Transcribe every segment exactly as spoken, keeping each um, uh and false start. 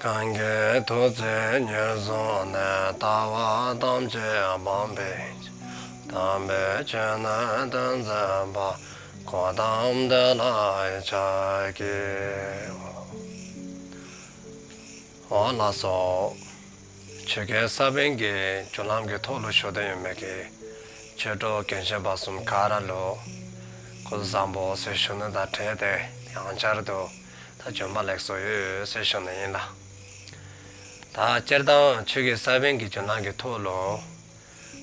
གང་གིས་ཐུགས་བརྩེ་ཉེར་བཟུང་ནས། ལྟ་བ་ཐམས་ཅད་སྤང་བའི་ཕྱིར། དམ་པའི་ཆོས་ནི་སྟོན་མཛད་པ། གཽ་ཏམ་དེ་ལ་ཕྱག་འཚལ་ལོ། འོང་ལགས་སོ། ཆོས་ཀྱི་ས་བོན་གྱི་རྒྱུན་ལམ་གྱི་ཐོག་ལུ་བཞུགས་ཏེ་ཡོད་མི་གི་ཆོས་གྲོགས་རྒན་གཞོན་བར་གསུམ་ག་ར་ལུ་སྐུ་གཟུགས་བཟང་པོ་ཟེར་ཞུ་ནི་དང་འབྲེལ་ཏེ་ཡང་བསྐྱར་དུ་ད་བྱོན་པ་ལེགས་སོ་ཡོད་ཟེར་ཞུ་ནི་ཨིན་ལགས། ད་སྤྱིར་བཏང་ཆོས་ཀྱི་ས་བོན་གྱི་རྒྱུན་ལམ་གྱི་ཐོག་ལུ་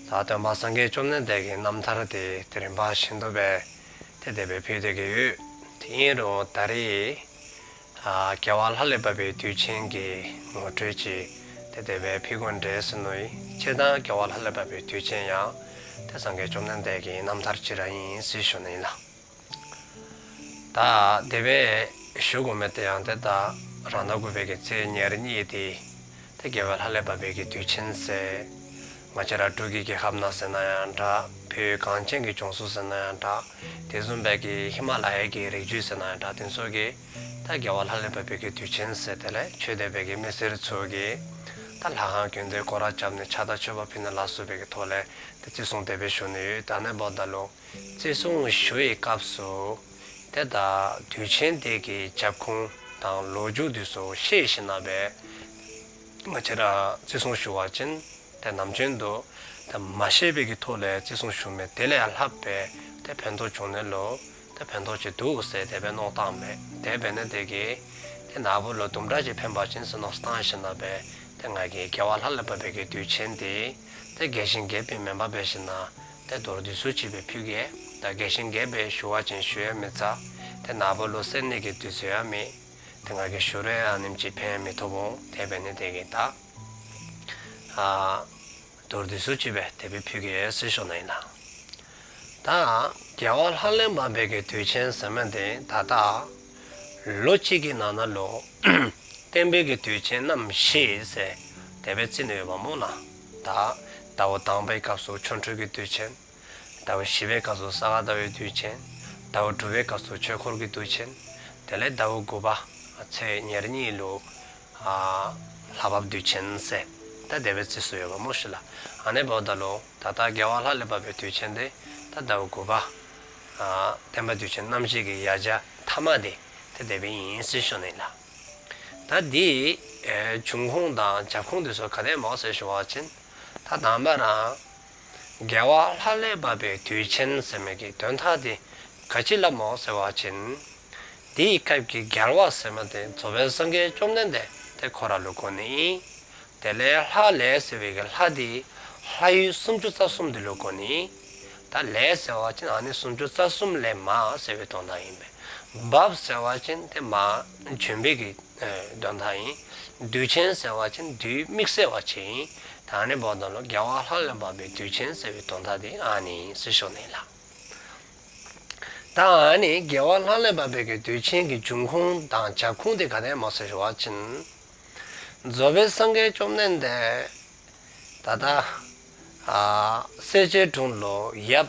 ད་སྟོན་པ་སངས་རྒྱས་བཅོམ་ལྡན་འདས་ཀྱི་རྣམ་ཐར་དེ་དེ་རིམ་པ་བཞིན་དུ་སྦེ་ཏེ་དེ་སྦེ་ཕུལ་ཏེ་གི་ཡོད། དེ་ཨིན་རུང་ད་རེས་ཨ་རྒྱལ་བ་ལྷ་ལས་བབས་པའི་དུས་ཆེན་གྱི་ངོ་སྤྲོད་ཅིག་ཏེ་དེ་སྦེ་ཕུལ་དགོ་འདྲས་ཟེར་མནོ་ཡི། སྤྱིར་བཏང་རྒྱལ་བ་ལྷ་ལས་བབས་པའི་དུས་ཆེན་ཡང་ཏེ་སངས་རྒྱས་བཅོམ་ལྡན་འདས་ཀྱི་རྣམ་ཐར་ཅིག་ར་ཨིན་ཟེར་ཞུ་ནི་ཨིན་ལགས། ད་དེ་སྦེ་ཞུ་དགོ་མི་དེ་ཡང་ཏེ་ད་རང་ཟླ་དགུ་པའི་གི་ཚེས་ཉེར་གཉིས་དེ་ཏེ་རྒྱལ་བ་ལྷ་ལས་བབས་པའི་གི་དུས་ཆེན་ཟེར། ང་བཅས་ར་འབྲུག་གི་རྒྱལ་ཁབ་ནང་ཟེར་ན་ཡང་འདྲ། བོད་གངས་ཅན་གྱི་ལྗོངས་སུ་ཟེར་ན་ཡང་འདྲ། དེ་བཟུམ་སྦེ་གི་ཧི་མ་ལ་ཡའི་གི་རི་རྒྱུད་ཟེར་ན་ཡང་འདྲ། དེ་ཚུ་གི་ད་རྒྱལ་བ་ལྷ་ལས་བབས་པའི་གི་དུས་ཆེན་ཟེར། དེ་ལས་ཆོས་དད་པའི་གི་མི་སེར་ཚུ་གིས་ད་ལྷ་ཁང་དགོན་སྡེ་སྐོར་ར་རྐྱབ་ནི་ཕྱག་དང་མཆོད་པ་ཕུལ་ནི་ལ་སོགས་པའི་གི་ཐོག་ལས་ཏེ་བརྩི་སྲུང་དེ་སྦེ་ཞུ་ནི་ཡོད། ད་ཨ་ནི་འབདཝ་ད་ལུ་བརྩི་སྲུང་ཞུ་བའི་སྐབས་སུ་ཏེ་ད་དུས་ཆེན་དེ་གི་རྒྱབ་ཁུངས་དང་ལོ་རྒྱུས་དེ་ཚུ་ཤེས་ཞིན་ན་སྦེ་ང་བཅས་ར་བརྩི་སྲུང་ཞུ་བ་ཅིན་ཏེ་ནམ་རྒྱུན་དུ་ཏེ་མ་ཤེས་པའི་གི་ཐོག་ལས་བརྩི་སྲུང་ཞུ་མི་དེ་ལས་ཡང་ལྷག་པའི་ཏེ་ཕན་ཐོགས་བྱུང་ནི་ལུ་ཏེ་ཕན་ཐོགས་ཅིག་འདུག་ཟེར་དེ་སྦེ་མནོ་བསམ་བཏངམ་མས། དེ་འབད་ནི་དེ་གིས་ཏེ་ན་བུ་ལུ་དུམ་གྲ་ཅིག་ཕན་པ་ཅིན་ཟེར་མནོ་བསམ་བཏང་ཞིན་ན་སྦེ་ཏེ་ང་གིས་རྒྱལ་བ་ལྷ་ལས་བབས་པའི་གི་དུས་ཆེན་དེ་ཏེ་རྒྱས་ཤིང་རྒྱསཔ་སྦེ་མེན་པར་འབད་ཞིན་ན་ཏེ་མདོར་བསྡུས་སུ་ཅིག་སྦེ་ཕུལ་གེ། ད་རྒྱས་ཤིང་རྒྱསཔ་སྦེ་ཞུ་བ་ཅིན་ཞུ་ཡང་མི་ཚར། ཏེ་ན་བུ་ལུ་གསན་ནི་གི་དུས་ཚོད་ཡང་མེད། ཏེ་ང་གིས་ཞུ་རུང་ཨ་ནེམ་ཅིག་ཕན་མི་ཐོགས་འོང་། དེ་འབད་ནི་དེ་གིས་ད་ཨ་མདོར་བསྡུས་སུ་ཅིག་སྦེ་དེ་སྦེ་ཕུལ་གེ་ཟེར་ཞུ་ནི་ཨིན་ལགས། ད་རྒྱལ་བ་ལྷ་ལས་བབས་པའི་གི་དུས་ཆེན་ཟེར་མི་དེ་ད་ལྟ་ལོ་གཅིག་གི་ནང་ན་ལུ་བསྟན་པའི་གི་དུས་ཆེན་རྣམ་བཞི་ཟེར་དེ་སྦེ་བརྩི་ནི་ཡོདཔ་སྨོ་ལགས། ད་ཟླཝ་དང་པའི་སྐབས་སུ་ཆོ་འཕྲུལ་གྱི་དུས་ཆེན། ཟླཝ་བཞི་པའི་སྐབས་སུ་ས་ག་ཟླ་བའི་དུས་ཆེན། ཟླཝ་དྲུག་པའི་སྐབས་སུ་ཆོས་འཁོར་གྱི་དུས་ཆེན། དེ་ལས་ཟླཝ་དགུ་པ་ཚེས་ཉེར་གཉིས་ལུ་ཨ་ལྷ་བབས་དུས་ཆེན་ཟེར་ད་དེ་སྦེ་བརྩི་སྲོལ་ཡོདཔ་སྨོ་ཤིག་ལགས། ཨ་ནི་འབདཝ་ད་ལུ་ད་ལྟ་རྒྱལ་བ་ལྷ་ལས་བབས་པའི་དུས་ཆེན་དེ་ད་ཟླཝ་དགུ་པ་ཨ་བསྟན་པའི་དུས་ཆེན་རྣམ་བཞི་གི་ཡ་གྱལ་ཐ་མ་དེ་ཏེ་དེ་སྦེ་ཨིན་ཟེར་ཞུ་ནི་ལགས། ད་དེའི་ཨེ་འབྱུང་ཁུངས་དང་རྒྱབ་ཁུངས་དེ་ཚུ་ག་དེ་སྨོ་ཟེར་ཞུ་བ་ཅིན་ད་དང་པ་ར་རྒྱལ་བ་ལྷ་ལས་བབས་པའི་དུས་ཆེན་ཟེར་མི་གི་དོན་དག་དེ་ག་ཅི་ལུ་སྨོ་ཟེར་བ་ཅིན་དེའི་སྐབས་ཀྱི་རྒྱལ་བ་ཟེར་མི་དེ་རྫོགས་པའི་སངས་རྒྱས་བཅོམ་ལྡན་འདས་དེ་ཁོ་ར་ལུ་གོ་ནི་ཨིན། དེ་ལས་ལྷ་ལས་ཟེར་བའི་གི་ལྷ་དེ་ལྷ་ཡུལ་སུམ་ཅུ་རྩ་གསུམ་དེ་ལུ་གོ་ནི་ཨིན། ད་ལས་ཟེར་བ་ཅིན་ཨ་ནི་སུམ་ཅུ་རྩ་གསུམ་ལས་མར་ཟེར་བའི་དོན་དག་ཨིན་པས། བབས་ཟེར་བ་ཅིན་དེ་མར་བྱོན་པའི་གི་ཨེ་དོན་དག་ཨིན། དུས་ཆེན་ཟེར་བ་ཅིན་དུས་དམིགས་བསལ་བ་ཅིག་ཨིན། ད་ཨ་ནི་འབདཝ་ད་ལུ་རྒྱལ་བ་ལྷ་ལས་བབས་པའི་དུས་ཆེན་ཟེར་བའི་དོན་དག་དེ་ཨ་ནི་ཨིན་ཟེར་ཞུ་ནི་ལགས། ད་ཨ་ནི་རྒྱལ་བ་ལྷ་ལས་བབས་པའི་གི་དུས་ཆེན་གྱི་འབྱུང་ཁུངས་དང་རྒྱབ་ཁུངས་དེ་ག་དེ་སྨོ་ཟེར་ཞུ་བ་ཅིན་རྫོགས་པའི་སངས་རྒྱས་བཅོམ་ལྡན་འདས་ད་ལྟ་ཨ་སེར་སྐྱའི་གྲོང་ལུ་ཡབ་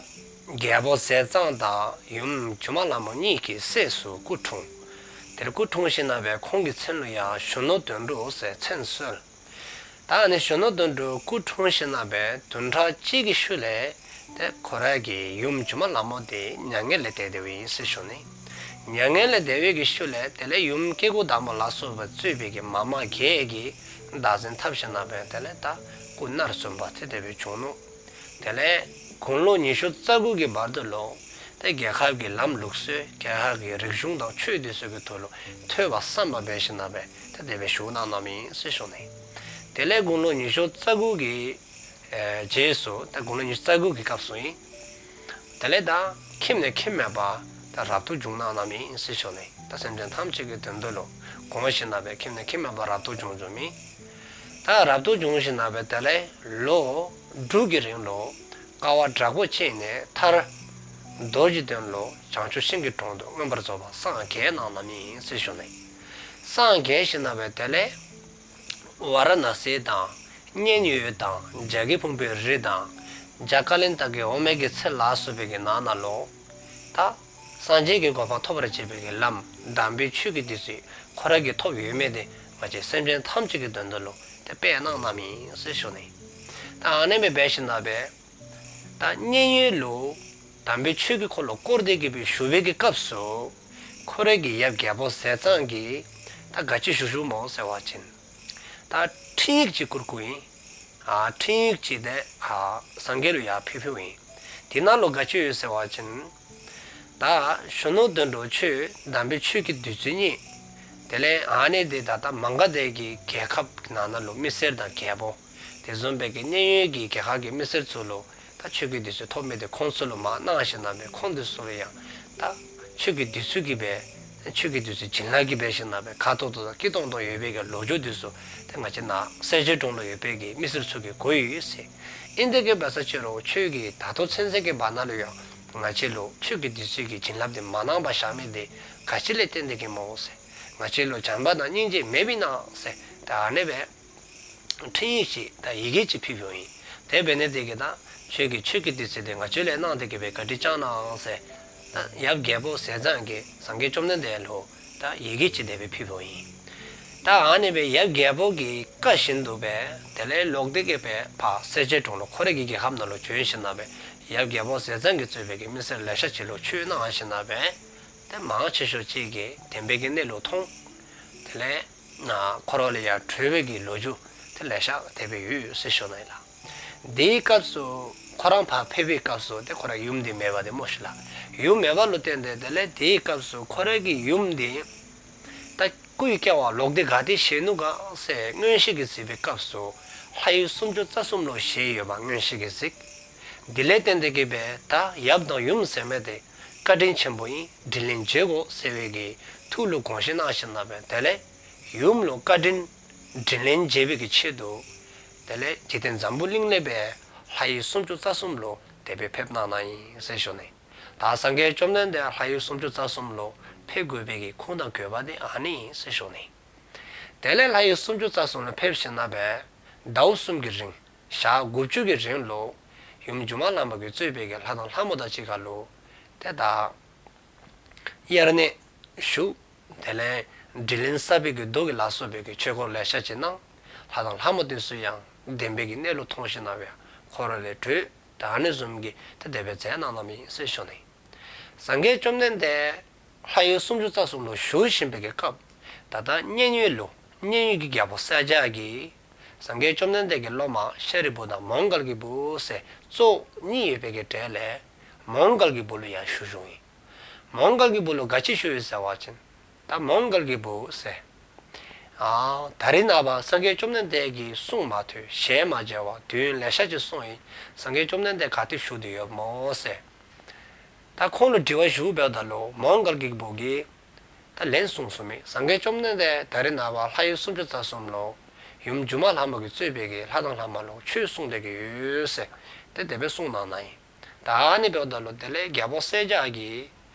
རྒྱལ་པོ་ཟས་གཙང་དང་ཡུམ་སྒྱུ་མ་ལྷ་མོ་གཉིས་ཀྱི་སྲས་སུ་སྐུ་འཁྲུངས། དེར་སྐུ་འཁྲུངས་ཞིན་ན་སྦེ་ཁོང་གི་མཚན་ལུ་ཡང་གཞོན་ནུ་དོན་གྲུབ་ཟེར་མཚན་གསོལ། ད་ཨ་ནི་གཞོན་ནུ་དོན་གྲུབ་སྐུ་འཁྲུངས་ཞིན་ན་སྦེ་བདུན་ཕྲག་གཅིག་གི་ཤུལ་ལས་ཏེ་ཁོ་རའི་གི་ཡུམ་སྒྱུ་མ་ལྷ་མོ་དེ་མྱ་ངན་ལས་འདས་འདས་པ་ཨིན་ཟེར་ཞུ་ནི། མྱ་ངན་ལས་འདས་པའི་གི་ཤུལ་ལས་དེ་ལས་ཡུམ་སྐྱེ་དགུ་བདག་མོ་ལ་སོགས་པ་གཙོས་པའི་གི་མ་མ་བརྒྱད་ཀྱིས་བདག་འཛིན་འཐབ་ཞིན་ན་སྦེ་དེ་ལས་ད་སྐུ་ནར་སོན་པ་ཏེ་དེ་སྦེ་བྱུང་ནུག། དེ་ལས་དགུང་ལོ་ཉི་ཤུ་རྩ་དགུ་གི་བར་དུ་ལུ་ཏེ་རྒྱལ་ཁབ་ཀྱི་ལམ་ལུགས་སྲོལ་རྒྱལ་ཁབ་ཀྱི་རིག་གཞུང་དང་ཆོས་དེ་ཚུ་གི་ཐོག་ལུ་ཐོས་པ་བསམ་པ་འབད་ཞིན་ན་སྦེ་ཏེ་དེ་སྦེ་བཞུགས་གནང་གནངམ་ཨིན་ཟེར་ཞུ་ནི། དེ་ལས་དགུང་ལོ་ཉི་ཤུ་རྩ་དགུ་གི་ཨེ་རྗེས་སུ་ད་དགུང་ལོ་ཉི་ཤུ་རྩ་དགུ་གི་སྐབས་སུ་ཨིན། དེ་ལས་ད་ཁྱིམ་ནས་ཁྱིམ་མེད་པར་ད་རབ་ཏུ་བྱུང་གནང་གནངམ་ཨིན་ཟེར་ཞུ་ནི། ད་སེམས་ཅན་ཐམས་ཅད་ཀྱི་དོན་དུ་ལུ་དགོངས་ཞིན་ན་སྦེ་ཁྱིམ་ནས་ཁྱིམ་མེད་པར་རབ་ཏུ་བྱུང་བྱུངམ་ཨིན། ད་རབ་ཏུ་བྱུང་ཞིན་ན་སྦེ་དེ་ལས་ལོ་དྲུག་གི་རིང་ལུ་དཀའ་བ་དྲག་པོ་སྤྱད་ནས་མཐར་རྡོ་རྗེ་གདན་ལུ་བྱང་ཆུབ་ཤིང་གི་དྲུང་དུ་མངོན་པར་རྫོགས་པར་སངས་རྒྱས་གནང་གནངམ་ཨིན་ཟེར་ཞུ་ནི། སངས་རྒྱས་ཞིན་ན་སྦེ་དེ་ལས་ཝཱ་ར་ཎཱ་སི་དང་མཉན་ཡོད་དང་བྱ་རྒོད་ཕུང་པོའི་རི་དང་བྱ་ཀ་ལན་ད་ཀའི་འོ་མའི་གི་ཚལ་ལ་སོགས་པའི་གི་ནང་ན་ལུ་ད་སངས་རྒྱས་ཀྱི་གོ་འཕང་ཐོབ་པར་བྱེད་པའི་གི་ལམ་དམ་པའི་ཆོས་ཀྱི་བདུད་རྩི་ཁོ་ར་གིས་ཐོབ་ཡོད་མི་དེ་ ང་བཅས་སེམས་ཅན་ཐམས་ཅད་ཀྱི་དོན་དུ་ལུ་ཏེ་སྤེལ་གནང་གནངམ་ཨིན་ཟེར་ཞུ་ནི། ད་ཨ་ནི་སྦེ་འབད་ཞིནམ་ལས་ད་མཉན་ཡོད་ལུ་དམ་པའི་ཆོས་ཀྱི་འཁོར་ལོ་བསྐོར་ཏེ་གི་སྦེ་བཞུགས་པའི་གི་སྐབས་སུ་ཁོ་རའི་གི་ཡབ་རྒྱལ་པོ་ཟས་གཙང་གིས་ད་ག་ཅི་ཞུ་ཞུཝ་སྨོ་ཟེར་བ་ཅིན། ད་འཕྲིན་ཡིག་ཅིག་བསྐུར་བསྐུརཝ་ཨིན། ཨ་འཕྲིན་ཡིག་ཅིག་ཏེ་ཨ་སངས་རྒྱས་ལུ་ཡར་ཕུལ་ཕུལཝ་ཨིན། དེ་ནང་ལུ་ག་ཅི་ཡོད་ཟེར་བ་ཅིན། ད་གཞོན་ནུ་དོན་གྲུབ་ཁྱོད་དམ་པའི་ཆོས་ཀྱི་བདུད་རྩི་བརྙེས། དེ་ལས་ཨ་ནི་འདི་ད་ལྟ་མ་ག་དྷའི་གི་རྒྱལ་ཁབ་ནང་ན་ལུ་མི་སེར་དང་རྒྱལ་པོ། དེ་བཟུམ་སྦེ་གི་མཉན་ཡོད་ཀྱི་རྒྱལ་ཁབ་ཀྱི་མི་སེར་ཚུ་ལུ་ད་ཆོས་ཀྱི་བདུད་རྩི་ཐོབ་མི་དེ་ཁོང་ཚུ་ལུ་མར་གནང་ཞིནམ་ལས་ཁོང་དེ་ཚུ་ལུ་ཡང་ད་ཆོས་ཀྱི་བདུད་རྩི་གི་སྦེ་ཆོས་ཀྱི་བདུད་རྩི་བྱིན་རླབས་ཀྱི་སྦེ་ཞིནམ་ལས་དགའ་ཏོག་ཏོ་དང་སྐྱིད་ཏོང་ཏོ་ཡོད་པའི་གི་ལོ་རྒྱུས་དེ་ཚུ་ཏེ་ང་བཅས་ནཱ་སེར་སྐྱའི་གྲོང་ལུ་ཡོད་པའི་གི་མི་སེར་ཚུ་གིས་གོ་ཡི་ཟེར། ཨིན་དེ་གི་འབད་ས་ཅིག་རུང་ཁྱོད་ཀྱིས་ད་ལྟོ་ཚུན་ཚོད་ཀྱི་བར་ན་ལུ་ཡང་ང་བཅས་ལུ་ཆོས་ཀྱི་བདུད་རྩི་གི་བྱིན་རླབས་དེ་མ་གནང་པར་བཞག་མི་དེ་ག་ཅི་ལས་བརྟེན་ཏེ་གི་སྨོ་ཟེར། ང་བཅས་ལུ་བྱམས་པ་དང་སྙིང་རྗེ་མེདཔ་ཨིན་ན་ཟེར། ད་ཨ་ནི་སྦེ་འཕྲིན་ཡིག་ཅིག་ད་ཡི་གེ་ཅིག་ཕུལ་ཕུལཝ་ཨིན། དེ་འབད་ནི་དེ་གིས་ད་ཁྱོད་ཀྱིས་ཆོས་ཀྱི་བདུད་རྩི་དེ་ང་བཅས་ལུ་གནང་སྟེ་གི་སྦེ་བཀའ་དྲིན་བསྐྱང་གནང་ཟེར། ད་ཡབ་རྒྱལ་པོ་ཟས་གཙང་གིས་སངས་རྒྱས་བཅོམ་ལྡན་འདས་ལུ་ད་ཡི་གེ་ཅིག་དེ་སྦེ་ཕུལ་ཕུལཝ་ཨིན། ད་ཨ་ནི་སྦེ་ཡབ་རྒྱལ་པོ་གི་བཀའ་བཞིན་དུ་སྦེ་དེ་ལས་ལོག་སྟེ་གི་སྦེ་ཕར་སེར་སྐྱའི་གྲོང་ལུ་ཁོ་རའི་གི་རྒྱལ་ཁབ་ནང་ལུ་བྱོན་ཞིནམ་ལས་ཡབ་རྒྱལ་པོ་ཟས་གཙང་གིས་གཙོས་པའི་གི་མི་སེར་ལེ་ཤ་ཅིག་ལུ་ཆོས་གནང་ཞིནམ་ལས་ཏེ་མང་ཆེ་ཤོས་ཅིག་གིས་བདེན་པའི་གི་གནས་ལུགས་མཐོང་། དེ་ལས་ནཱ་འཁོར་བ་ལས་ཡར་གྲོལ་བའི་གི་ལོ་རྒྱུས་དེ་ལེ་ཤ་དེ་སྦེ་ཡོད་ཟེར་ཞུ་ནི་ལགས། དེའི་སྐབས་སུ་ཁོ་ར་ཕར་ཕེབས་པའི་སྐབས་སུ་ཏེ་ཁོ་རའི་ཡུམ་དེ་མེདཔ་དེ་སྨོ་ཤིག་ལགས། ཡུམ་མེདཔ་ལུ་བརྟེན་ཏེ་དེ་ལས་དེའི་སྐབས་སུ་ཁོ་རའི་གི་ཡུམ་དེ་ད་སྐུའི་སྐྱེ་བ་ལོག་སྟེ་ག་ཏེ་བཞེས་ནུག་ག་ཟེར་མངོན་ཤེས་ཀྱིས་གཟིགས་པའི་སྐབས་སུ་ལྷ་ཡུལ་སུམ་ཅུ་རྩ་གསུམ་ལུ་བཞེས་ཡོདཔ་མངོན་ཤེས་ཀྱིས་གཟིགས། དེ་ལས་བརྟེན་ཏེ་གི་སྦེ་ད་ཡབ་དང་ཡུམ་ཟེར་མི་དེ་བཀའ་དྲིན་ཆེན་པོ་ཨིན། དྲིན་ལན་འཇལ་དགོ་ཟེར་བའི་གི་ཐུགས་ལུ་དགོངས་བཞེས་གནང་ཞིནམ་ལས་དེ་ལས་ཡུམ་ལུ་བཀའ་དྲིན་དྲིན་ལན་འཇལ་བའི་གི་ཆེད་དུ་དེ་ལས་འཇིག་རྟེན་འཛམ་བུ་གླིང་ལས་སྦེ་ལྷ་ཡུལ་སུམ་ཅུ་རྩ་གསུམ་ལུ་དེ་སྦེ་ཕེབས་གནང་གནངམ་ཨིན་ཟེར་ཞུ་ནི། ད་སངས་རྒྱས་བཅོམ་ལྡན་འདས་ལྷ་ཡུལ་སུམ་ཅུ་རྩ་གསུམ་ལུ་ཕེབས་དགོ་པའི་གི་ཁུངས་དང་དགོས་པ་དེ་ཨ་ནི་ཨིན་ཟེར་ཞུ་ནི། དེ་ལས་ལྷ་ཡུལ་སུམ་ཅུ་རྩ་གསུམ་ལུ་ཕེབས་ཞིནམ་ལས་ཟླཝ་གསུམ་གྱི་རིང་ཞག་དགུ་བཅུ་གི་རིང་ལུ་ཡུམ་སྒྱུ་མ་ལྷ་མོ་གིས་གཙོས་པའི་གི་ལྷ་དང་ལྷ་མོ་དང་གཅིག་ཁར་ལུ་ཏེ་ད་དབྱར་གནས་བཞུགས། དེ་ལས་དྲིན་ལན་བསབ་པའི་གི་མདོ་གི་ལ་སོགས་པའི་གི་ཆོས་སྐོར་ལེ་ཤ་ཅིག་གནང་། ལྷ་དང་ལྷ་མོ་དེ་ཚུ་ཡང་བདེན་པའི་གི་གནས་ལུགས་མཐོང་ཞིནམ་ལས་འཁོར་བ་ལས་གྲོལ། ད་ཨ་ནི་བཟུམ་གྱི་ཏེ་དེ་སྦེ་མཛད་གནང་གནངམ་ཨིན་ཟེར་ཞུ་ནི། སངས་རྒྱས་བཅོམ་ལྡན་འདས་ལྷ་ཡུལ་སུམ་ཅུ་རྩ་གསུམ་ལུ་བཞུགས་བཞིན་པའི་གི་སྐབས་ད་ལྟ་མཉན་ཡོད་ལུ་མཉན་ཡོད་ཀྱི་རྒྱལ་པོ་གསལ་རྒྱལ་གྱིས་སངས་རྒྱས་བཅོམ་ལྡན་འདས་ཀྱི་སློབ་མ་ཤཱ་རིའི་བུ་དང་མོའུ་འགལ་གྱི་བུ་ཟེར་གཙོ་བོ་གཉིས་ཡོད་པའི་གི་གྲས་ལས་མོའུ་འགལ་གྱི་བུ་ལུ་ཡང་ཞུ་ཞུཝ་ཨིན། མོའུ་འགལ་གྱི་བུ་ལུ་ག་ཅི་ཞུ་ཡི་ཟེར་བ་ཅིན། ད་མོའུ་འགལ་གྱི་བུ་ཟེར། ཨ་ད་རེས་ནངས་པ་སངས་རྒྱས་བཅོམ་ལྡན་འདས་ཀྱི་གསུང་མ་ཐོས་ཞལ་མ་མཇལ་བར་དུས་ཡུན་ལེ་ཤ་ཅིག་སོང་ཡི། སངས་རྒྱས་བཅོམ་ལྡན་འདས་ག་ཏེ་བཞུགས་ཏེ་ཡོདཔ་སྨོ་ཟེར། ད་ཁོང་ལུ་དྲི་བ་ཞུ་འབདཝ་ད་ལུ་མོའུ་འགལ་གྱི་བུ་གིས་ད་ལན་གསུངས་གསུངསམ་ཨིན། སངས་རྒྱས་བཅོམ་ལྡན་འདས་ད་རེས་ནངས་པ་ལྷ་ཡུལ་སུམ་ཅུ་རྩ་གསུམ་ལུ་ཡུམ་སྒྱུ་མ་ལྷ་མོ་གིས་གཙོས་པའི་གི་ལྷ་དང་ལྷ་མོ་ལུ་ཆོས་གསུང་སྟེ་གི་ཡོད་ཟེར་ཏེ་དེ་སྦེ་གསུངས་གནང་གནང་ཡི། ད་ཨ་ནི་འབདཝ་ད་ལུ་དེ་ལས་རྒྱལ་པོ་གསལ་རྒྱལ་གྱིས་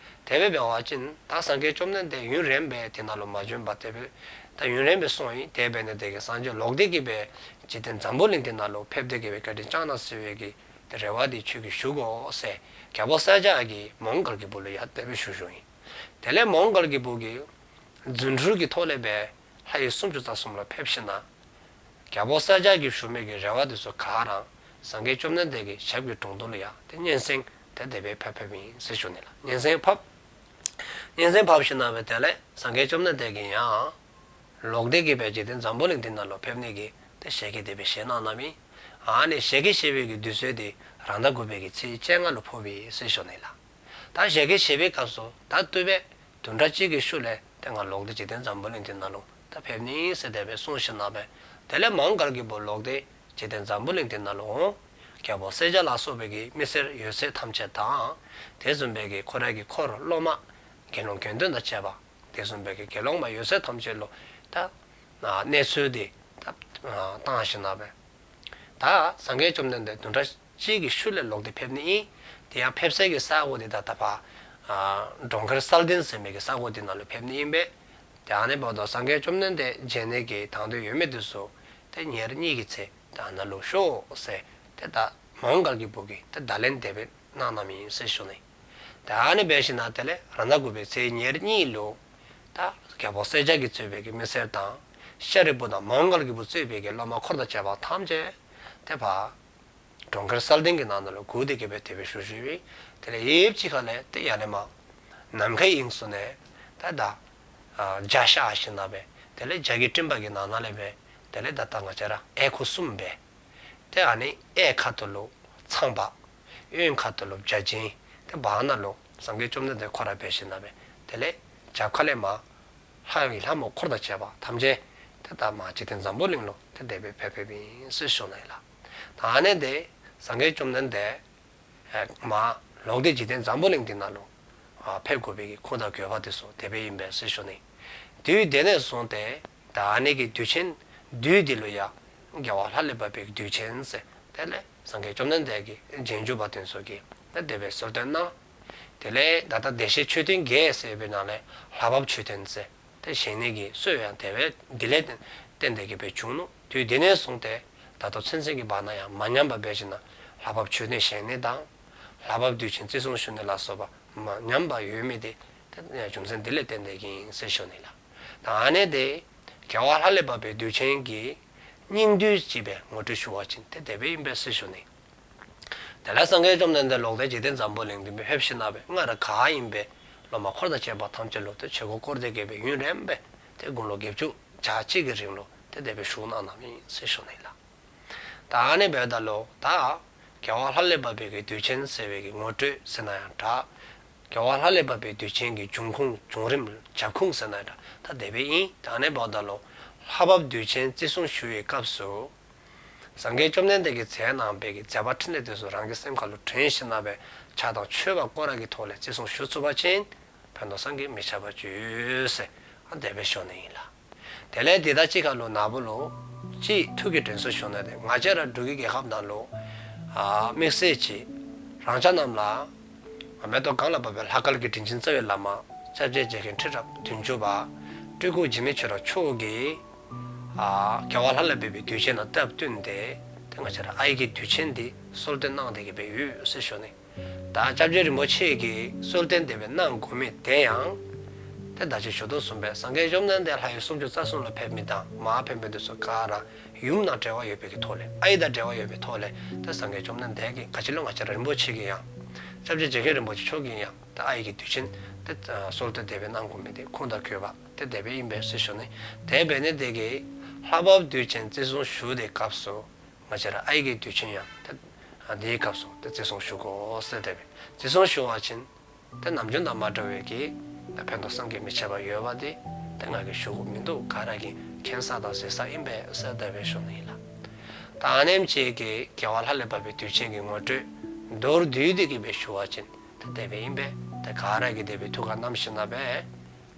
དེ་སྦེ་འབད་བ་ཅིན་ད་སངས་རྒྱས་བཅོམ་ལྡན་འདས་ཡུན་རིངམོ་སྦེ་དེ་ནང་ལུ་མ་བྱོན་པར་དེ་སྦེ་ད་ཡུན་རིངམོ་སྦེ་སོང་ཡི། དེ་འབད་ནི་དེ་གིས་སངས་རྒྱས་ལོག་སྟེ་གི་སྦེ་འཇིག་རྟེན་འཛམ་བུ་གླིང་འདི་ནང་ལུ་ཕེབས་ཏེ་གི་སྦེ་བཀའ་དྲིན་བསྐྱང་གནང་ཟེར་བའི་གི་དེ་རེ་བ་འདི་ཁྱོད་ཀྱིས་ཞུ་དགོ་ཟེར་རྒྱལ་པོ་གསལ་རྒྱལ་གྱིས་མོའུ་འགལ་གྱི་བུ་ལུ་ཡང་དེ་སྦེ་ཞུ་ཞུཝ་ཨིན། དེ་ལས་མོའུ་འགལ་གྱི་བུ་གིས་རྫུ་འཕྲུལ་གྱི་ཐོག་ལས་སྦེ་ལྷ་ཡུལ་སུམ་ཅུ་རྩ་གསུམ་ལུ་ཕེབས་ཞིནམ་ལས་རྒྱལ་པོ་གསལ་རྒྱལ་གྱིས་ཞུ་མི་གི་རེ་བ་དེ་ཚུ་ག་ར་སངས་རྒྱས་བཅོམ་ལྡན་འདས་ཀྱི་ཞབས་ཀྱི་དྲུང་དུ་ལུ་ཡང་ཏེ་སྙན་སེང་ཏེ་དེ་སྦེ་ཕབ་ཕབ་ཨིན་ཟེར་ཞུ་ནི་ལགས། སྙན་སེང་ཕབ། སྙན་སེང་ཕབ་ཞིནམ་ལས་དེ་ལས་སངས་རྒྱས་བཅོམ་ལྡན་འདས་ཀྱིས་ཡང་ལོག་སྟེ་གི་སྦེ་འཇིག་རྟེན་འཛམ་བུ་གླིང་འདི་ནང་ལུ་ཕེབས་ནི་གི་ཏེ་ཞལ་གྱིས་དེ་སྦེ་བཞེས་གནང་གནངམ་ཨིན། ཨ་ནི་ཞལ་གྱིས་བཞེས་པའི་གི་དུས་ཚོད་དེ་རང་ཟླ་དགུ་པའི་གི་ཚེས་བཅོ་ལྔ་ལུ་ཕོགཔ་ཨིན་ཟེར་ཞུ་ནི་ལགས། ད་ཞལ་གྱིས་བཞེས་པའི་སྐབས་སུ་ད་བསྡུ་བའི་བདུན་ཕྲག་གཅིག་གི་ཤུལ་ལས་ཏེ་ང་ལོག་སྟེ་འཇིག་རྟེན་འཛམ་བུ་གླིང་འདི་ནང་ལུ་ད་ཕེབས་ནི་ཨིན་ཟེར་དེ་སྦེ་གསུངས་ཞིནམ་ལས་དེ་ལས་མོའུ་འགལ་གྱི་བུ་ལོག་སྟེ་འཇིག་རྟེན་འཛམ་བུ་གླིང་འདི་ནང་ལུ་འོང་། རྒྱལ་པོ་གསལ་རྒྱལ་ལ་སོགས་པའི་གི་མི་སེར་ཡོད་ཚད་ཐམས་ཅད་དང་དེ་བཟུམ་སྦེ་གི་ཁོ་རའི་གི་འཁོར་སློབ་མ་དགེ་སློང་དགེ་འདུན་དང་བཅས་པ་དེ་བཟུམ་སྦེ་གི་དགེ་སློང་མ་ཡོད་ཚད་ཐམས་ཅད་ལུ་ད་གནས་ཚུལ་དེ་ད་བཏང་ཞིནམ་ལས་ད་སངས་རྒྱས་བཅོམ་ལྡན་འདས་བདུན་ཕྲག་གཅིག་གི་ཤུལ་ལས་ལོག་སྟེ་ཕེབས་ནི་ཨིན། དེ་ཡང་ཕེབས་སའི་གི་ས་གོ་དེ་ད་ད་ཕར་ཨ་གྲོང་ཁྱེར་གསལ་ལྡན་ཟེར་མི་གི་ས་གོ་དེ་ནང་ལུ་ཕེབས་ནི་ཨིན་པས། ཏེ་ཨ་ནི་འབདཝ་ད་སངས་རྒྱས་བཅོམ་ལྡན་འདས་མཇལ་ནི་གི་དང་འདོད་ཡོད་མི་དེ་ཚུ་ཏེ་ཉེར་གཉིས་ཀྱི་ཚེ་ད་ནཱ་ལུ་ཤོག་ཟེར་ཏེ་ད་མོའུ་འགལ་གྱི་བུ་གིས་ཏེ་བརྡ་ལན་དེ་སྦེ་གནང་གནངམ་ཨིན་ཟེར་ཞུ་ནི། ཏེ་ཨ་ནི་འབད་ཞིནམ་ལས་དེ་ལས་རང་ཟླ་དགུ་པའི་ཚེས་ཉེར་གཉིས་ལུ་ད་རྒྱལ་པོ་གསལ་རྒྱལ་གྱིས་གཙོས་པའི་གི་མི་སེར་དང་ ཤཱ་རིའི་བུ་དང་མོའུ་འགལ་གྱི་བུ་གཙོས་པའི་གི་སློབ་མ་འཁོར་དང་བཅས་པ་ཐམས་ཅད་དེ་ཕར་གྲོང་ཁྱེར་གསལ་ལྡན་གྱི་ནང་ན་ལུ་བསྒུགས་ཏེ་གི་སྦེ་དེ་སྦེ་བཞུགས་བཞུགསཔ་ཨིན། དེ་ལས་ཡུདཔ་ཅིག་ཁ་ལས་ཏེ་ཡར་ལས་མར་ནམ་མཁའི་དབྱིངས་སུ་ནས་ད་ད་ཨ་འཇའ་ཤར་ཞིནམ་ལས་སྦེ་དེ་ལས་འཇའ་གི་སྤྲིན་པ་གི་ནང་ན་ལས་སྦེ་དེ་ལས་ད་ད་ང་བཅས་ར་གཡས་ཁུག་གསུམ་སྦེ་ཏེ་ཨ་ནི་གཡས་ཁ་ཐུག་ལུ་ཚངས་པ། གཡོན་ཁ་ཐུག་ལུ་བརྒྱ་བྱིན། ཏེ་བར་ན་ལུ་སངས་རྒྱས་བཅོམ་ལྡན་འདས་ཁོ་ར་སྦེ་ཞིནམ་ལས་སྦེ་དེ་ལས་རྒྱབ་ཁ་ལས་མར་ལྷ་ཡི་ལྷ་མོ་འཁོར་དང་བཅས་པ་ཐམས་ཅད་ཏེ་ད་མར་འཇིག་རྟེན་འཛམ་བུ་གླིང་ལུ་ཏེ་དེ་སྦེ་ཕེབས་ཕེབསཔ་ཨིན་ཟེར་ཞུ་ནི་ཨིན་ལགས། ད་ཨ་ནི་འདི་སངས་རྒྱས་བཅོམ་ལྡན་འདས་མར་ལོག་སྟེ་འཇིག་རྟེན་འཛམ་བུ་གླིང་འདི་ནང་ལུ་ཨ་ཕེབས་དགོ་པའི་གི་ཁུངས་དང་དགོས་པ་འདི་ཚུ་དེ་སྦེ་ཨིན་པས་ཟེར་ཞུ་ནི། དུས་དེ་ནས་བཟུང་སྟེ་ད་ཨ་ནི་གི་དུས་ཆེན་བདུད་འདི་ལུ་ཡང་རྒྱལ་བ་ལྷ་ལས་བབས་པའི་དུས་ཆེན་ཟེར་དེ་ལས་སངས་རྒྱས་བཅོམ་ལྡན་འདས་ཀྱི་རྗེས་འཇུག་པ་དེ་ཚུ་གིས་ད་དེ་སྦེ་གསོལ་སྟོན་གནང་། དེ་ལས་ད་ལྟ་བདེ་གཤེགས་མཆོད་རྟེན་བརྒྱད་ཟེར་བའི་ནང་ལས་ལྷ་བབས་མཆོད་རྟེན་ཟེར་ཏེ་བཞེངས་ནི་གི་སྲོལ་ཡང་དེ་སྦེ་འདི་ལས་བརྟེན་ཏེ་གི་སྦེ་བྱུང་ནུག། དུས་དེ་ནས་བཟུང་སྟེ་ད་ལྟོ་ཚུན་ཚོད་ཀྱི་བར་ན་ཡང་མ་ཉམས་པར་སྦེ་ཞིནམ་ལས་ལྷ་བབས་མཆོད་རྟེན་བཞེངས་ནི་དང་ལྷ་བབས་དུས་ཆེན་བརྩི་སྲུང་ཞུ་ནི་ལ་སོགས་པ་མ་ཉམས་པར་ཡོད་མི་དེ་ཏེ་རྒྱུ་མཚན་འདི་ལས་བརྟེན་ཏེ་གི་ཨིན་ཟེར་ཞུ་ནི་ལགས། ད་ཨ་ནི་དེ་རྒྱལ་བ་ལྷ་ལས་བབས་པའི་དུས་ཆེན་གྱི་སྙིང་བསྡུས་ཅིག་སྦེ་ངོ་སྤྲོད་ཞུ་བ་ཅིན་ཏེ་དེ་སྦེ་ཨིན་པས་ཟེར་ཞུ་ནི། དེ་ལས་སངས་རྒྱས་བཅོམ་ལྡན་འདས་ལོག་སྟེ་འཇིག་རྟེན་འཛམ་བུ་གླིང་འདི་སྦེ་ཕེབས་ཞིནམ་ལས་སྦེ་སྔར་ག་ཨིནམ་སྦེ་སློབ་མ་འཁོར་དང་བཅས་པ་ཐམས་ཅད་ལུ་ཏེ་ཆོས་འཁོར་བསྐོར་ཏེ་གི་སྦེ་ཡུན་རིངམོ་སྦེ་ཏེ་དགུང་ལོ་བརྒྱད་ཅུ་གྱ་གཅིག་གི་རིང་ལུ་ཏེ་དེ་སྦེ་བཞུགས་གནང་གནངམ་ཨིན་ཟེར་ཞུ་ནི་ལགས། ད་ཨ་ནི་འབདཝ་ད་ལུ་ད་རྒྱལ་བ་ལྷ་ལས་བབས་པའི་གི་དུས་ཆེན་ཟེར་བའི་གི་ངོ་སྤྲོད་ཟེར་ན་ཡང་འདྲ། རྒྱལ་བ་ལྷ་ལས་བབས་པའི་དུས་ཆེན་གྱི་འབྱུང་ཁུངས་བྱུང་རིམ་རྒྱབ་ཁུངས་ཟེར་ན་ཡང་འདྲ་ད་དེ་སྦེ་ཨིན། ད་ཨ་ནི་འབདཝ་ད་ལུ་ལྷ་བབས་དུས་ཆེན་བརྩི་སྲུང་ཞུ་བའི་སྐབས་སུ་སངས་རྒྱས་བཅོམ་ལྡན་འདས་ཀྱིས་མཛད་གནང་བའི་གི་མཛད་པ་འཕྲིན་ལས་དེ་ཚུ་རང་གི་སེམས་ཁ་ལུ་དྲན་ཞིནམ་ལས་སྦེ་ཕྱག་དང་མཆོད་པ་སྐོར་ར་གི་ཐོག་ལས་བརྩི་སྲུང་ཞུ་ཚུགས་པ་ཅིན་ཕན་ཐོགས་བསམ་གྱིས་མི་ཁྱབ་པ་ཡོད་ཟེར་ཨ་དེ་སྦེ་ཞུ་ནི་ཨིན་ལགས། དེ་ལས་དེ་དང་གཅིག་ཁར་ལུ་ན་བུ་ལུ་ཅིག་ཐུགས་ཀྱི་དྲན་གསོ་ཞུ་ནི་དེ་ང་བཅས་ར་འབྲུག་གི་རྒྱལ་ཁབ་ནང་ལུ་ཨ་དམིགས་བསལ་ཅིག་རང་ཅག་རྣམས་ལ་མེ་ཏོག་གང་ལ་ཕོག་པའི་ལྷ་སྐལ་གྱི་དྲིན་ཅན་རྩ་བའི་བླ་མ་སྐྱབས་རྗེ་རྗེ་མཁན་ཁྲི་རབས་བདུན་ཅུ་པ་སྤྲུལ་སྐུ་འཇིགས་མེད་ཆོས་གྲགས་མཆོག་གིས་ཨ་རྒྱལ་བ་ལྷ་ལས་བབས་པའི་དུས་ཆེན་དང་སྟབས་བསྟུན་ཏེ་ཏེ་ང་བཅས་ར་ཨའི་གི་དུས་ཆེན་འདི་གསོལ་སྟོན་གནང་སྟེ་གི་སྦེ་ཡོད་ཟེར་ཞུ་ནི། ད་སྐྱབས་རྗེ་རིན་པོ་ཆེ་གིས་གསོལ་སྟོན་དེ་སྦེ་གནང་དགོ་མི་དེ་ཡང་ཏེ་ད་ཅི་ཞུ་དོ་བཟུམ་སྦེ་སངས་རྒྱས་བཅོམ་ལྡན་འདས་ལྷ་ཡུལ་སུམ་ཅུ་རྩ་གསུམ་ལུ་ཕེབས་མི་དང་མར་ཕེབས་མི་དེ་ཚུ་ག་ར་ཡུམ་དང་འབྲེལ་བ་ཡོད་པའི་གི་ཐོག་ལས་ཨའི་དང་འབྲེལ་བ་ཡོད་པའི་ཐོག་ལས་ཏེ་སངས་རྒྱས་བཅོམ་ལྡན་འདས་ཀྱིས་ག་ཅི་ལུ་ང་བཅས་ར་རིན་པོ་ཆེ་གིས་ཡང་སྐྱབས་རྗེ་རྗེ་མཁན་རིན་པོ་ཆེ་མཆོག་གིས་ཡང་ཏེ་ཨའི་གི་དུས་ཆེན་ཏེ་གསོལ་སྟོན་དེ་སྦེ་གནང་དགོ་མི་དེ་ཁུངས་དང་དགོས་པ་ཏེ་དེ་སྦེ་ཨིན་པས་ཟེར་ཞུ་ནི། དེ་འབད་ནི་དེ་གིས་ལྷ་བབས་དུས་ཆེན་བརྩི་སྲུང་ཞུ་དེ་སྐབས་སུ་ང་བཅས་ར་ཨའི་གི་དུས་ཆེན་ཡང་ཏེ་དེའི་སྐབས་སུ་ཏེ་བརྩི་སྲུང་ཞུ་དགོ་ཟེར་དེ་སྦེ་བརྩི་སྲུང་ཞུ་བ་ཅིན་ཏེ་ནམ་རྒྱུན་དང་མ་འདྲ་བའི་གི་ཏེ་ཕན་ཐོགས་བསམ་གྱིས་མི་ཁྱབ་པ་ཡོདཔ་དེ་ཏེ་ང་གིས་ཞུ་དགོཔ་མིན་འདུག། ག་ར་གིས་མཁྱེན་ས་དང་གཟིགས་ས་ཨིན་པས་ཟེར་དེ་སྦེ་ཞུ་ནི་ཨིན་ལགས། ད་ཨ་ནེམ་ཅིག་གིས་རྒྱལ་བ་ལྷ་ལས་བབས་པའི་དུས་ཆེན་གྱི་ངོ་སྤྲོད་མདོར་བསྡུས་ཏེ་གི་སྦེ་ཞུ་བ་ཅིན་ཏེ་དེ་སྦེ་ཨིན་པས། ཏེ་ག་ར་གིས་དེ་སྦེ་ཐུགས་ཁར་བསྣམས་ཞིནམ་ལས་སྦེ་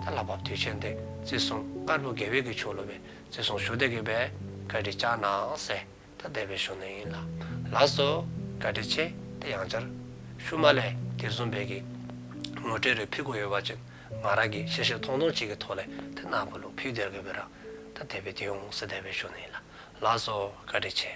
ཏེ་ལྷ་བབས་དུས་ཆེན་དེ་བརྩི་སྲུང་དཀར་པོ་དགེ་བའི་གི་ཕྱོགས་ལུ་སྦེ་བརྩི་སྲུང་ཞུ་སྟེ་གི་སྦེ་བཀའ་དྲིན་བསྐྱང་གནང་ཟེར་ད་དེ་སྦེ་ཞུ་ནི་ཨིན་ལགས། ལགས་སོ། བཀའ་དྲིན་ཆེ། ཏེ་ཡང་བསྐྱར་ཤུལ་མ་ལས་དེ་བཟུམ་སྦེ་གི་ངོ་སྤྲོད་རེ་ཕུལ་དགོཔ་ཡོད་པ་ཅིན་ང་ར་གིས་ཤེས་ཤེས་མཐོང་མཐོང་ཅིག་གི་ཐོག་ལས་ཏེ་ན་བུ་ལུ་ཕུལ་སྟེ་གི་སྦེ་ར་ད་དེ་སྦེ་ཏེ་འོང་ཟེར་དེ་སྦེ་ཞུ་ནི་ཨིན་ལགས། ལགས་སོ། བཀའ་དྲིན་ཆེ།